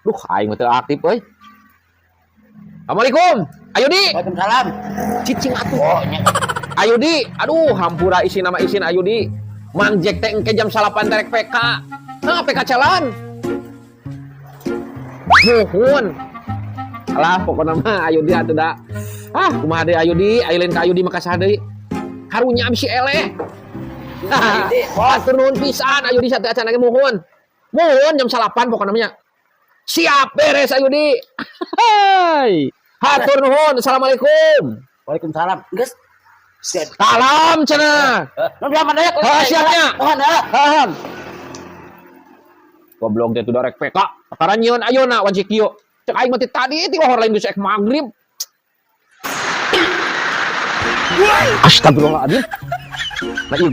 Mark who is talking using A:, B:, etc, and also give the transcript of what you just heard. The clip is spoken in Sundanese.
A: Duh, aing mah teu aktif euy. Assalamualaikum. Ayo di.
B: Waalaikumsalam.
A: Cicing atuh.
B: Oh, nya.
A: Ayo di. Aduh, hampura isin nama isin ayo di. Mang Jack teh engke jam 9 terek PK. Nah, PK jalan. Nuhun. Alah, pokoknya mah ayo di atuh da. Ah, kumaha deui ayo di, ayo lain ka ayo di maka saha deui. Karunya abis si eleh.
B: Ayo di, bos.
A: Hatur nuhun pisan ayo di sate acan lagi muhun. Muhun jam 9 pokoknya namanya. Siap beres ayo di. Hai. Hatur nuhun. Assalamualaikum.
B: Waalaikumsalam. Geus.
A: Salam cenah.
B: Nu bilang mana ya?
A: Ah, siapnya.
B: Nuhun ya.
A: Paham. Goblok teh tuh rek PK. Perkara nyieun ayeuna wanci kieu. Cek aing mah ti tadi ti lohor lain geus ek magrib. Astagfirullahaladzim. Nah, iya.